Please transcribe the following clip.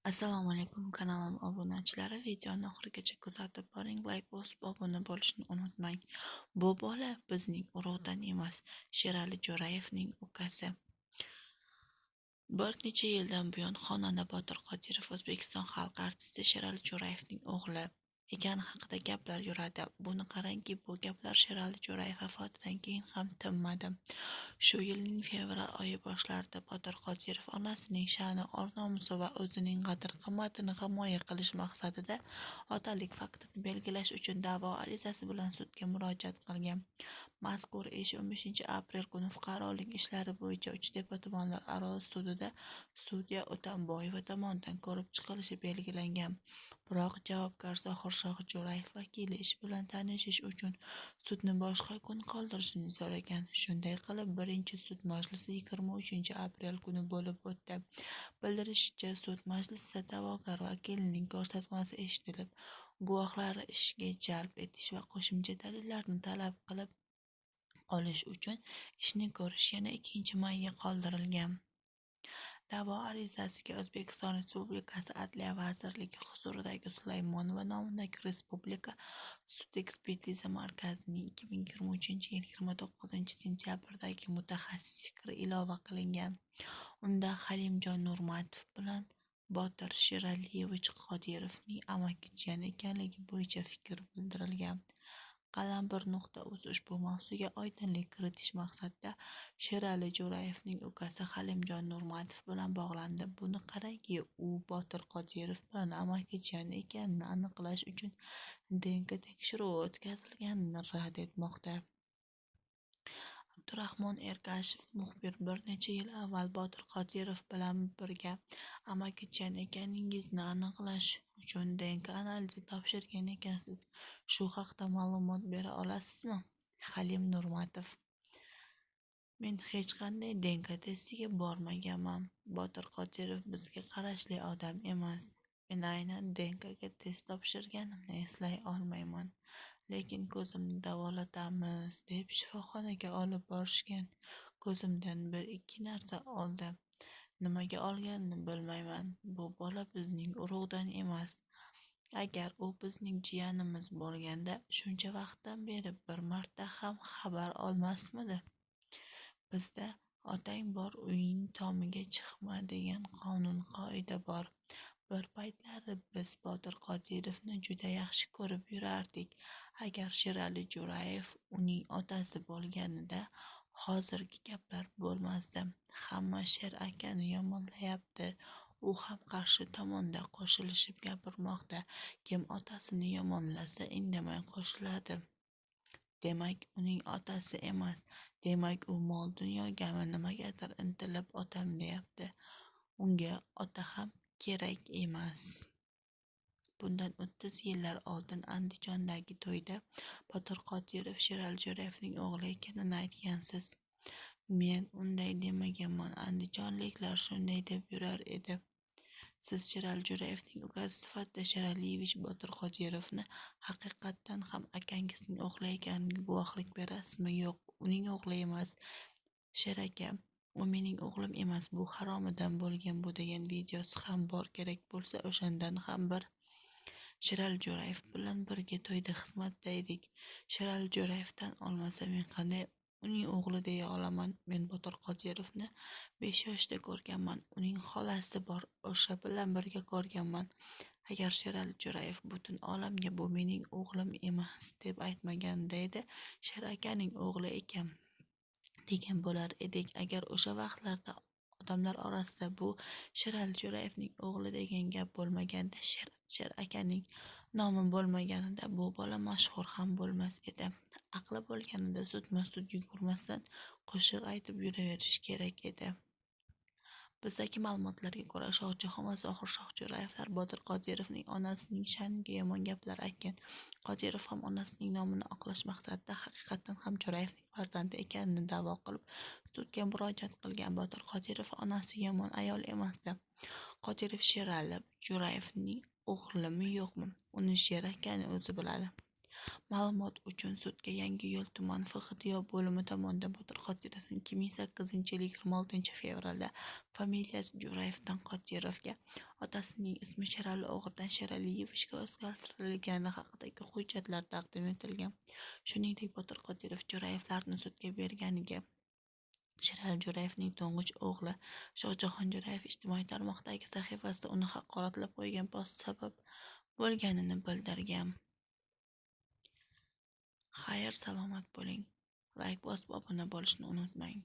Assalomu alaykum kanalim obunachilari, videoni oxirigacha kuzatib boring, layk bosib obuna bo'lishni unutmang. Bu bola bizning urug'dan emas, Sherali Jo'rayevning ukasi. Bir necha yildan buyon xonanda Botir Qodirov O'zbekiston xalq artisti Sherali Jo'rayevning o'g'li ekani haqida gaplar yuradi. Buni qarangki, bu gaplar Sherali Jo'rayev vafotidan keyin ham tinmadi. Shu yilning fevral oyi boshlarida Botir Qodirov onasining sha'ni, or-nomusi va o'zining qadr-qimmatini himoya qilish maqsadida otalik faktini belgilash uchun da'vo arizasi bilan sudga murojaat qilgan. Mazkur ish 15-aprel kuni fuqarolik ishlari bo'yicha Uchtepa tumanlararo sudida sudya O'tamboyeva tomonidan ko'rib chiqilishi belgilangan. Biroq javobgar Zohirshoh Jo'rayev vakili ish bilan tanishish uchun sudni boshqa kun qoldirishni so'ragan. Shunday qilib, birinchi sud majlisi 23-aprel kuni bo'lib o'tdi. Bildirishicha, sud majlisida da'vogar vakilining ko'rsatmasi eshitilib, guvohlarni ishga jalb etish va qo'shimcha dalillarni talab qilib olish uchun ishni ko'rish yana 2-mayga qoldirilgan. Da'vo arizasiga O'zbekiston Respublikasi Adliya vazirligi huzuridagi Sulaymonova nomidagi Respublika sud-ekspertiza markazining 2023-yil 29-sentyabrdagi mutaxassis fikri ilova qilingan. Unda Halimjon Nurmatov bilan Botir Sheraliyevich Qodirovning amaki-jiyan ekanligi bo'yicha fikr bildirilgan. Qalam 1.uz ushbu mavzuga oydinlik kiritish maqsadida Sherali Jo'rayevning ukasi Halimjon Nurmatov bilan bog'landi. Buni qarangki, u Botir Qodirov bilan amaki-jiyan ekanini aniqlash uchun DNK tekshiruvi o'tkazilganini rad etmoqda. Abdurahmon Ergashev muxbir bir necha yil avval Botir Qodirov bilan birga amaki-jiyan ekaningizni aniqlash uchun DNK analizi topshirgan ekansiz. Shu haqda ma'lumot bera olasizmi? Halim Nurmatov: Men hech qanday DNK testiga bormaganman. Botir Qodirov bizga qarashli odam emas. Men aynan DNKga test topshirganimni eslay olmayman. Lekin ko'zimni davolatamiz deb shifoxonaga olib borishgan. Ko'zimdan bir-ikki narsa oldi. Nimaga olganini bilmayman. Bu bola bizning urug'dan emas. Agar u bizning jiyanimiz bo'lganda, shuncha vaqtdan beri bir marta ham xabar olmasmidi? Bizda otang bor uyning tomiga chiqma degan qonun-qoida bor. Bir paytlari biz Botir Qodirovni juda yaxshi ko'rib yurardik. Agar Sherali Jo'rayev uning otasi bo'lganida, hozirgi gaplar bo'lmasdi. Hamma Sher akani yomonlayapti. U ham qarshi tomonda qo'shilishib gapirmoqda. Kim otasini yomonlasa, indamay qo'shiladi. Demak, uning otasi emas. Demak, u mol-dunyogami nimagadir intilib otam deyapti. Unga ota ham kerak emas. Bundan 30 yillar oldin Andijondagi to'yda Botir Qodirov Sherali Jo'rayevning o'g'li ekanini aytgansiz. Men unday demaganman. Andijonliklar shunday deb yurar edi. Siz Sherali Jo'rayevning ukasi sifatida Sheraliyevich Botir Qodirovni haqiqatdan ham akangizning o'g'li ekaniga guvohlik berasizmi? Yo'q, uning o'g'li emas. Sher aka, u mening o'g'lim emas, bu haromidan bo'lgan bu degan videosi ham bor, kerak bo'lsa o'shandan ham bir. Sherali Jo'rayev bilan birga to'yda xizmatda edik. Sherali Jo'rayevdan olmasa men qanday uning o'g'li deya olaman? Men Botir Qodirovni 5 yoshda ko'rganman. Uning xolasi bor, o'sha bilan birga ko'rganman. Agar Sherali Jo'rayev butun olamga bu mening o'g'lim emas deb aytmaganida edi, Sher akaning o'g'li ekan degan bo'lar edik. Agar o'sha vaqtlarda odamlar orasida bu Sherali Jo'rayevning o'g'li degan gap bo'lmaganda, Sher akaning nomi bo'lmaganida bu bola mashhur ham bo'lmas edi. Aqli bo'lganida sudma-sud yugurmasdan qo'shiq aytib yuraverishi kerak edi. Bizdagi ma'lumotlarga ko'ra, Shohjahon va Zohirshoh Jo'rayevlar Botir Qodirovning onasining sha'niga yomon gaplar aytgan. Qodirov ham onasining nomini oqlash maqsadida haqiqatdan ham Jo'rayevning farzandi ekanini da'vo qilib, sudga murojaat qilgan. Botir Qodirov onasi yomon ayol emasdi. Qodirov Sherali Jo'rayevning o'g'limi yo'qmi, uni Sher akani o'zi biladi. Ma'lumot uchun, sudga Yangiyo'l tuman FHDYo bo'limi tomonidan Botir Qodirovning 2008-yil 26-fevralda familiyasi Jo'rayevdan Qodirovga, otasining ismi Sherali o'g'ridan Sheraliyevichga o'zgartirilgani haqidagi hujjatlar taqdim etilgan. Shuningdek, Botir Qodirov Jo'rayevlarni sudga berganiga Sherali Jo'rayevning to'ng'ich o'g'li Shohjahon Jo'rayev ijtimoiy tarmoqdagi sahifasida uni haqoratlab qo'ygan posti sabab bo'lganini bildirgan. Xayr, salomat bo'ling. Layk bosib, obuna bo'lishni unutmang.